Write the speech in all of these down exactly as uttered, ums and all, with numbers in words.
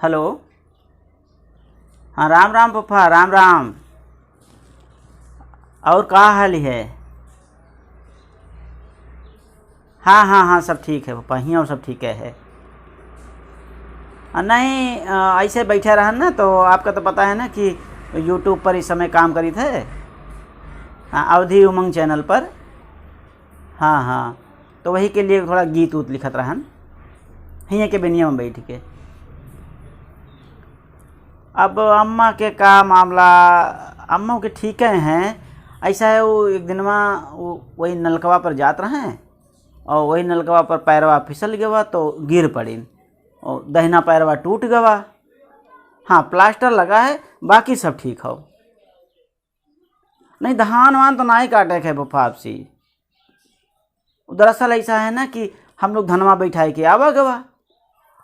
हेलो। हाँ, राम राम फूफा, राम राम। और का हाल है? हाँ, हाँ, हाँ, सब ठीक है फूफा, हियाँ सब ठीक है। आ, नहीं, आ, ऐसे बैठे रहन ना, तो आपका तो पता है ना कि YouTube पर इस समय काम करीत है। हाँ, अवधी उमंग चैनल पर। हाँ, हाँ, तो वही के लिए थोड़ा गीत उत लिखत रहन, हियाँ के बेनिया में बैठ के। अब अम्मा के का मामला, अम्मा के ठीके हैं। ऐसा है, वो एक दिनवा वो वही नलकवा पर जात रहे और वही नलकवा पर पैरवा फिसल गवा तो गिर पड़िन और दहिना पैरवा टूट गवा। हाँ, प्लास्टर लगा है, बाकी सब ठीक हो। नहीं, धान वान तो नाहीं काटे के फूफा आपसी। दरअसल ऐसा है ना कि हम लोग धनवा बैठाए के आवा गवा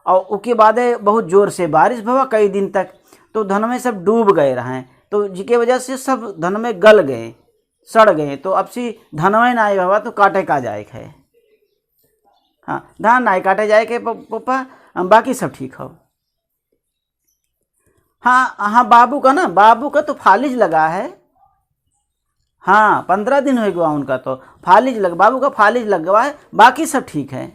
और उके बादे बहुत जोर से बारिश भवा कई दिन तक, तो धनवे सब डूब गए रहें, तो जिके वजह से सब धनवे गल गए, सड़ गए, तो अब सी धनवे ना आए भवा तो काटे का जाए के है। हाँ, धान ना काटे जाए के प-, पप्पा, बाकी सब ठीक हो। हाँ, हाँ, बाबू का ना, बाबू का तो फालिज लगा है। हाँ, पन्द्रह दिन हो गवा उनका तो फालिज लग, बाबू का फालिज लग गवा है, बाकी सब ठीक है।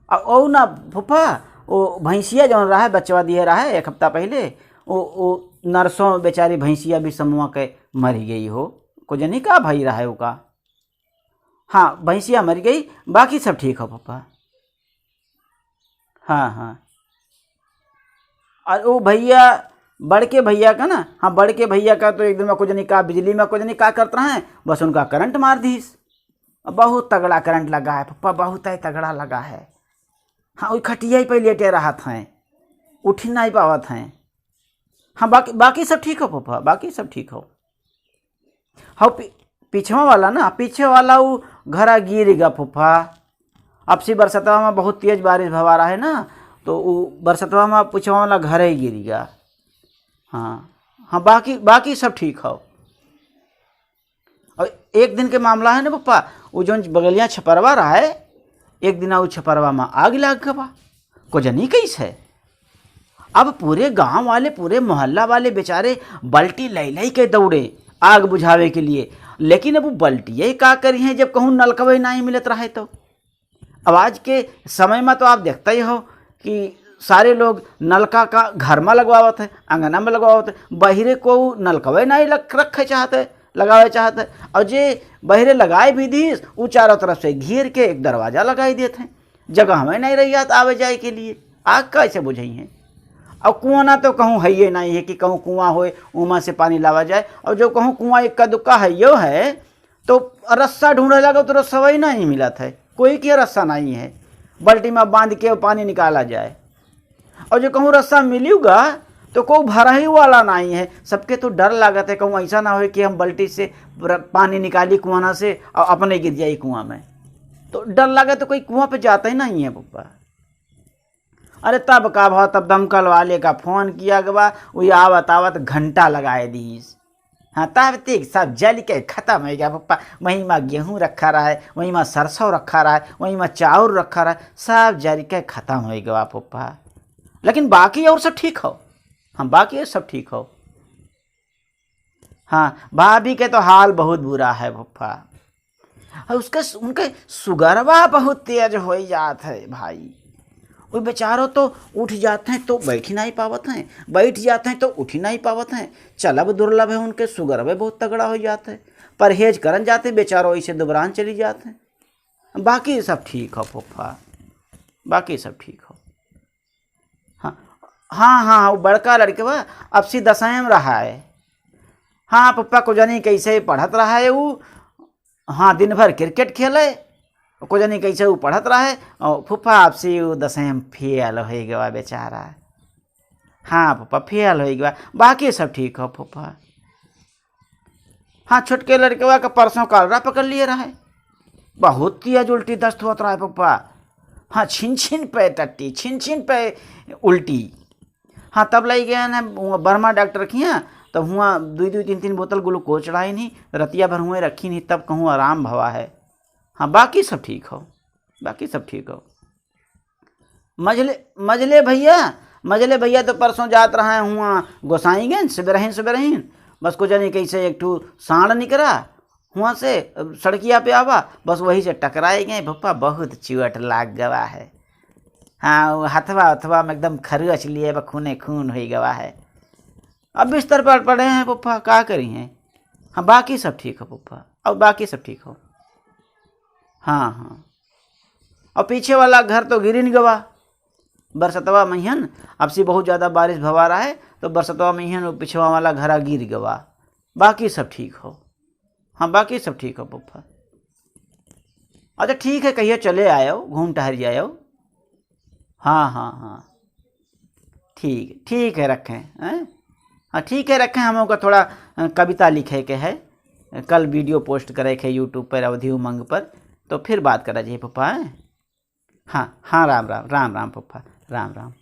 अब ओ ना फूफा, वो भैंसिया जौन रहा है, बचवा दिए रहा है एक हफ्ता पहले, वो, वो नरसों बेचारी भैंसिया भी समूह के मर गई हो, को जनी का भई रहा है ओका। हाँ, भैंसिया मर गई, बाकी सब ठीक हो फूफा। हाँ, हाँ। और वो भैया, बड़के भैया का ना, हाँ, बड़के भैया का तो एकदम को जनी का बिजली में को जनी का करत रहे, बस उनका करंट मार दीस। बहुत तगड़ा करंट लगा है फूफा, बहुत ही तगड़ा लगा है। हाँ, वो खटिया पे लेटे रहत हैं, उठ नहीं पावत हैं। हाँ, बाकी, बाकी सब ठीक हो फूफा, बाकी सब ठीक हो। हाँ, पी-, पीछवा वाला ना, पीछे वाला वो घरा गिर गया फूफा। अब सी बरसतवा में बहुत तेज बारिश भवा रहा है ना, तो वो बरसतवा में पीछवा वाला घर ही गिर गया। हाँ, हाँ, बाकी, बाकी सब ठीक हो। और एक दिन के मामला है ना पप्पा, वो जौन बगलिया छपरवा रहा है, एक दिन वो छपरवा में आग लाग गवा, को जनी कैसे। अब पूरे गांव वाले, पूरे मोहल्ला वाले बेचारे बल्टी लई लई के दौड़े आग बुझावे के लिए, लेकिन अब वो बल्टिये का करी हैं जब कहूँ नलकवे नहीं मिलत रहे तो। अब आज के समय में तो आप देखते ही हो कि सारे लोग नलका का घर में लगवावत है, अंगना में लगवावत है, बहिरे को नलकवे नहीं लग, रखे चाहते, लगावे चाहते। और जे बहिरे लगाए भी दीस, उ चारों तरफ से घेर के एक दरवाजा लगाई देत हैं, जगह हमें नहीं रही जात आवे जाए के लिए। आग कैसे बुझई हैं? और कुआं ना तो कहूँ है ये नहीं है कि कहूँ कुआं होए, उमा से पानी लावा जाए। और जो कहूँ कुआं इक्का दुक्का है यो है, तो रस्सा ढूंढे लागो तो रस्सा वही नहीं मिलत है, कोई के रस्सा नहीं है, बल्टी में बांध के पानी निकाला जाए। और जो कहूँ रस्सा मिलेगा तो कोई भरही वाला नहीं है। सबके तो डर लागत है, कहूँ ऐसा ना होए कि हम बल्टी से र-, पानी निकाली कुआना से और अपने गिर जाई कुआं में। तो डर लगे तो कोई कुआं पे जाता ही नहीं है पप्पा। अरे तब का भा, तब दमकल वाले का फोन किया गवा, वो आवत आवत घंटा लगाए दीस। हाँ, तब तक सब जल के खत्म हो गया पप्पा। वहीं में गेहूं रखा रहा है, वहीं में सरसों रखा रहा है, वहीं में चाउर रखा रहा है, सब जल के खत्म हो गया पप्पा। लेकिन बाकी और सब ठीक हो। हाँ, बाकी और सब ठीक हो। हाँ, भाभी के तो हाल बहुत बुरा है फूफा। और उसके, उनके सुगरवा बहुत तेज हो जात है भाई। वो बेचारो तो उठ जाते हैं तो बैठ ही नहीं पावत हैं, बैठ जाते हैं तो उठ ही नहीं पावत हैं। चलब दुर्लभ है, उनके सुगरवे बहुत तगड़ा हो जात है। परहेज करन जाते बेचारो, ऐसे दुबरान चली जाते हैं। बाकी सब ठीक हो फूफा, बाकी सब ठीक हो। हाँ, हाँ, हाँ, हाँ, वो बड़का लड़कवा अब सी दसवें में रहा है। हाँ, पप्पा को जानी कैसे पढ़त रहा है वो। हाँ, दिन भर क्रिकेट खेले, को जानी कैसे वो पढ़त रहा है। और फूफा अब सी वो दसवें में फेल हो गवा बेचारा। हाँ, पप्पा फेल हो गवा, बाकी सब ठीक हो फूफा। हाँ, छोटके लड़कवा का परसों कालरा पकड़ लिए रहे, बहुत तेज उल्टी दस्त होत रहा है पप्पा। हाँ, छिन छिन पे टट्टी, छिन छिन पे उल्टी। हाँ, तब लई गए हैं हुआं बर्मा डॉक्टर किहाँ, तब हुआं दुई दुई तीन तीन बोतल ग्लूकोज चढ़ाई नहीं, रतिया भर हुए रखी नहीं, तब कहूँ आराम भवा है। हाँ, बाकी सब ठीक हो, बाकी सब ठीक हो। मझले, मझले भइया, मझले भइया तो परसों जात रहा हुआ गोसाईगंज, सुबेरहिन, सुबेरहिन। बस को जानी कैसे एक ठू सांड़ निकरा हुआ से, सड़किया पे आवा, बस वही से टकराए गए फूफा, बहुत चुअट लाग गवा है। हाँ, वो हथवा, हथवा में एकदम खरुअच लिए बा, खूने खून होइ गवा है। अब बिस्तर पर पड़े हैं फूफा, का करी हैं? हाँ, बाकी सब ठीक हो फूफा, अब बाकी सब ठीक हो। हाँ, हाँ। और पीछे वाला घर तो गिरिन गवा, बरसतवा महियन, अब से बहुत ज्यादा बारिश भवा रहा है, तो बरसतवा महियन वो पिछवा वाला घरा गिर गवा। बाकी सब ठीक हो। हाँ, बाकी सब ठीक हो फूफा। अच्छा, ठीक है, कहियो चले आयो, घूम टहर जायो। हाँ, हाँ, हाँ, ठीक, ठीक है, रखें, हैं? हाँ, ठीक है, रखें, हम लोग का थोड़ा, अ, कविता लिखे के है, कल video post करे के है YouTube पर, अवधी उमंग पर, तो फिर बात करा जाए फूफा, हैं? हाँ, हाँ, राम राम, राम राम फूफा, राम राम।